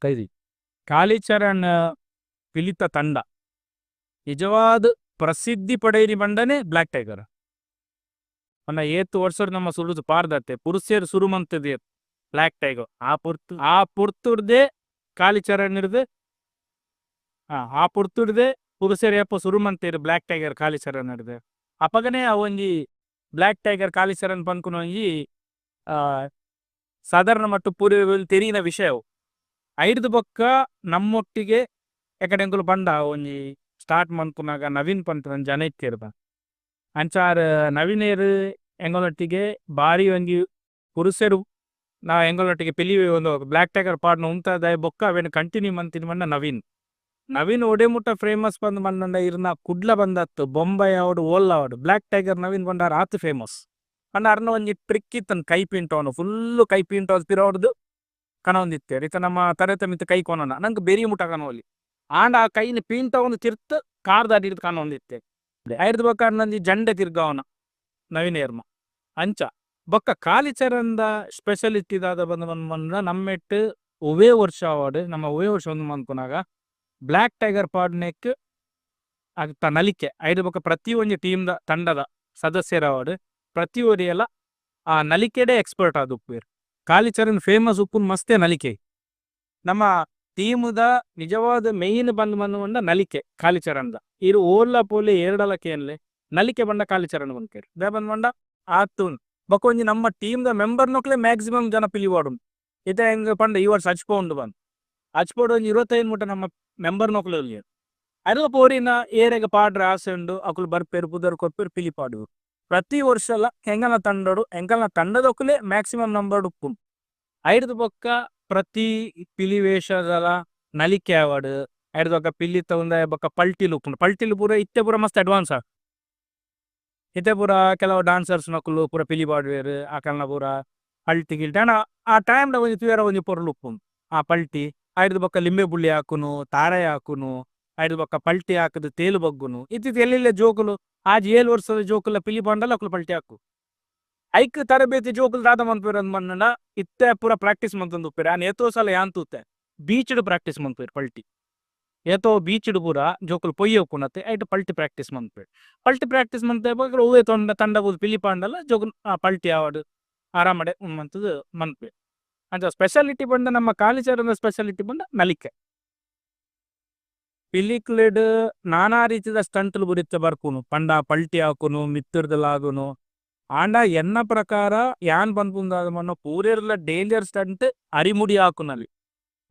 ಕೈದಿ ಕಾಳಿಚರಣ್ ಪಿಲಿತ ತಂಡ ನಿಜವಾದ ಪ್ರಸಿದ್ಧಿ ಪಡೆಯಿರಿ ಬಂಡನೆ ಬ್ಲ್ಯಾಕ್ ಟೈಗರ್. ಪಂಡ ಏತ್ ವರ್ಷ ನಮ್ಮ ಸುರುದು ಪಾರ್ದತ್ತೆ ಪುರುಷೇರು ಸುರು ಮಂತದೆ ಬ್ಲ್ಯಾಕ್ ಟೈಗರ್. ಆ ಪೊರ್ತು ಆ ಪೊರ್ತುರ್ದೆ ಕಾಳಿಚರಣ್ ಇರ್ದು ಆ ಪೊರ್ತುರ್ದೆ ಪುರುಷೇರು ಏಪ ಸುರು ಮಂತೇರು ಬ್ಲ್ಯಾಕ್ ಟೈಗರ್ ಕಾಳಿಚರಣ್ ಇರ್ದು. ಅಪಗನೆ ಆ ಒಂಜಿ ಬ್ಲ್ಯಾಕ್ ಟೈಗರ್ ಕಾಳಿಚರಣ್ ಪನ್ಕುನ ಒಂಜಿ ಸಾಧಾರಣ ಮಟ್ಟು ಪೂರ್ವ ತೆರಿನ ವಿಷಯವು. ಐರ್ದು ಬೊಕ್ಕ ನಮ್ಮೊಟ್ಟಿಗೆ ಎಕಡೆಂಕುಲು ಪಂಡ ಒಂಜಿ ಸ್ಟಾರ್ಟ್ ಮನ್ಪುನಾಗ ನವೀನ್ ಪನ್ಪುನ ಜನ ಇತ್ತೆರ್ ಬಾ. ಅಂಚಾರ್ ನವೀನೇರು ಎಂಗೊಲೊಟ್ಟಿಗೆ ಬಾರಿ ಒಂಜಿ ಪುರುಷರು ನಾ ಎಂಗೊಲೊಟ್ಟಿಗೆ ಪಿಲಿ ಒಂದು ಬ್ಲ್ಯಾಕ್ ಟೈಗರ್ ಪಾಡ್ನ ಉಂತಾದ ಬೊಕ್ಕ ಅವೇನು ಕಂಟಿನ್ಯೂ ಮಂತಿನ ಬಂಡ ನವೀನ್. ನವೀನ್ ಒಡೆ ಮುಟ್ಟ ಫೇಮಸ್ ಬಂದು ಬಂದಂಡ ಇರ್ನ ಕುಡ್ಲ ಬಂದತ್ತು ಬೊಂಬೈ ಆವಡು ಓಲ್ಲ ಆವಡು ಬ್ಲ್ಯಾಕ್ ಟೈಗರ್ ನವೀನ್ ಬಂಡಾರ ಆತು ಫೇಮಸ್. ಪಂಡ ಅರ್ನ ಒಂಜಿ ಟ್ರಿಕ್ ಇತ್ತನ್ ಕೈ ಪಿಂಟವನು ಫುಲ್ಲು ಕೈ ಪಿಂಟವ್ ಪಿರೋಡ್ದು ಕನವೊಂದಿತ್ತೇರು. ಇತ್ತ ನಮ್ಮ ತರೆತ ಮಿತ್ತ ಕೈ ಕೊನನ ನಂಗೆ ಬೆರಿ ಮುಟ್ಟ ಕನವಲಿ. ಆಂಡ ಆ ಕೈನ ಪಿಂಟವನು ತಿರ್ತು ಕಾರ್ದ ಅಡಿರ್ದು ಕನವೊಂದಿತ್ತೆ. ಐರ್ದು ಬೊಕ್ಕ ಅರ್ನೊಂಜಿ ಜಂಡೆ ತಿರ್ಗಾವನ ನವೀನ್ ಏರ್ಮ. ಅಂಚ ಬೊಕ್ಕ ಕಾಳಿಚರಂದ ಸ್ಪೆಷಲಿಟಿ ದಾದ ಬಂದು ಬಂದ ನಮ್ಮೆಟ್ಟು ಒವೇ ವರ್ಷ ಆವಡು ನಮ್ಮ ಒವೇ ವರ್ಷ ಒಂದು ಮನ್ಪುನಾಗ ಬ್ಲ್ಯಾಕ್ ಟೈಗರ್ ಪಾಡ್ನೆಕ್ ಅಗ್ತ ನಲಿಕೆ ಐದು ಬೊಕ್ಕ ಪ್ರತಿ ಒಂಜಿ ಟೀಮ್ದ ತಂಡದ ಸದಸ್ಯರವಾಡು ಪ್ರತಿ ಒರಿಯಲ ಆ ನಲಿಕೆಡೆ ಎಕ್ಸ್ಪರ್ಟ್ ಆದ್ ಉಪ್ಪುವೆರ್. ಕಾಳಿಚರಣ್ ಫೇಮಸ್ ಉಪ್ಪುನ್ ಮಸ್ತೆ ನಲಿಕೆ. ನಮ್ಮ ಟೀಮುದ ನಿಜವಾದ ಮೇನ್ ಬಂದು ಬಂದು ನಲಿಕೆ ಕಾಳಿಚರಣ್ದ. ಇರು ಓಲ್ಲ ಪೋಲೆ ಏರ್ಡಲ ಕೇನ್ಲೆ ನಲಿಕೆ ಬಂಡ ಕಾಳಿಚರಣ್ ಬಂದ್ಕೇರ್. ದಾಯೆ ಬಂದ್ ಬಂಡ ಆತುನ್ ಬೊಕ್ಕ ಒಂಜಿ ನಮ್ಮ ಟೀಮ್ದ ಮೆಂಬರ್ ನೊಕ್ಲೆ ಮ್ಯಾಕ್ಸಿಮಮ್ ಜನ ಪಿಲಿವಾಡುಂಡು. ಇತ್ತೆ ಎಂಕ್ ಪಂಡ ಈ ವರ್ಷ ಅಚ್ಪೋ ಉಂಡು ಬಂದ್. ಅಚ್ಪೋಡು ಒಂಜಿ 25 ಮುಟ್ಟ ನಮ್ಮ ಮೆಂಬರ್ ನೊಕ್ಲೆ ಉಲ್ಲೆರ್. ಐರ್ಲ ಪೋರಿನ ಏರೆಗ್ ಪಾಡ್ರೆ ಆಸೆ ಉಂಡು ಅಕುಲು ಬರ್ಪೇರು ಪುದರ್ ಕೊರ್ಪೇರು ಪಿಲಿ ಪಾಡುವೆರ್. ಪ್ರತಿ ವರ್ಷಲ ಎಂಕಲ್ನ ತಂಡಡು ಎಂಕಲ್ನ ತಂಡದೊಕ್ಕುಲೆ ಮ್ಯಾಕ್ಸಿಮಮ್ ನಂಬರ್ ಉಪ್ಪುಂಡು. ಐರ್ದು ಬೊಕ್ಕ ಪ್ರತಿ ಪಿಲಿ ವೇಷದಲ ನಲಿಕೆ ಆವಡ್ ಐರ್ದು ಬೊಕ್ಕ ಪಿಲಿತ ಉಂದಾಯ ಬೊಕ್ಕ ಪಲ್ಟಿಲು ಉಪ್ಪುಂಡು. ಪಲ್ಟಿಲು ಪೂರ ಇತ್ತೆ ಪೂರ ಮಸ್ತ್ ಅಡ್ವಾನ್ಸ್ ಆ. ಇತ್ತೆ ಪೂರ ಕೆಲವು ಡಾನ್ಸರ್ಸ್ ನಕುಲು ಪೂರ ಪಿಲಿ ಪಾಡುವೆರ್ ಅಕಲ್ನ ಪೂರ ಪಲ್ಟಿ ಗಿಲ್ಟಿ ಆಂಡ ಆ ಟೈಮ್ ದ ಒಂಜಿ ತೂಯರ ಒಂಜಿ ಪೊರ್ಲು ಉಪ್ಪುಂಡು. ಆ ಪಲ್ಟಿ ಐರ್ದು ಬೊಕ್ಕ ಲಿಂಬೆ ಬುಳ್ಳಿ ಹಾಕುನು ತಾರೆ ಹಾಕುನು ಐರ್ದು ಬೊಕ್ಕ ಪಲ್ಟಿ ಹಾಕುದು ತೇಲು ಬಗ್ಗುನು. ಇತ್ತಿತ್ತೆ ಎಲ್ಲೆಲ್ಲ ಜೋಕುಲು ಆಜಿ 7 ವರ್ಷದ ಜೋಕುಲ ಪಿಲಿ ಪಾಂಡಲ ಅಕುಲು ಪಲ್ಟಿ ಹಾಕು. ಐಕ್ ತರಬೇತಿ ಜೋಕುಲು ದಾದ ಮನ್ಪುವೆರ್ ಅಂದ್ ಪಂಡ ಇತ್ತೆ ಪೂರ ಪ್ರಾಕ್ಟೀಸ್ ಮಂತೊಂದು ಉಪ್ಪುವೆರ್. ಆನ್ ಏತೋ ಸಲ ಯಾನ್ ತೂತೆ ಬೀಚ್ ಡ್ ಪ್ರಾಕ್ಟೀಸ್ ಮನ್ಪುವೆರ್ ಪಲ್ಟಿ. ಏತೋ ಬೀಚ್ ಡ್ ಪೂರ ಜೋಕುಲು ಪೊಯ್ಯೆ ಉಪ್ಪುನತೆ ಐಟ್ ಪಲ್ಟಿ ಪ್ರಾಕ್ಟೀಸ್ ಮನ್ಪುವೆರ್. ಪಲ್ಟಿ ಪ್ರಾಕ್ಟೀಸ್ ಮಂತೆ ಬೊಕ್ಕ ಒವ್ವೆ ತೊಂಡ ತಂಡ ಪೂರ ಪಿಲಿ ಪಾಂಡಲ ಜೋಕುಲು ಆ ಪಲ್ಟಿ ಆವಡ್ ಆರಾಮಡೆ ಮಂತುದು ಮನ್ಪುವೆರ್. ಅಂಚ ಸ್ಪೆಷಾಲಿಟಿ ಪಂಡ ನಮ್ಮ ಕಾಳಿಚರಣ ಸ್ಪೆಷಾಲಿಟಿ ಪಂಡ ನಲಿಕೆ. ಪಿಲಿಕ್ಲೆಡ್ ನಾನಾ ರೀತಿದ ಸ್ಟಂಟ್ಲು ಬುರಿತ್ತ ಬರ್ಪುನು ಪಂಡ ಪಲ್ಟಿ ಹಾಕುನು ಮಿತ್ತುರ್ದಲಾಗುನು. ಆಂಡ ಎನ್ನ ಪ್ರಕಾರ ಯಾನ್ ಪನ್ಪುಂದಾದ ಮನ್ನ ಪೂರೆರ್ಲ ಡೇಂಜರ್ ಸ್ಟಂಟ್ ಅರಿಮುಡಿ ಹಾಕುನಲ್ಲಿ.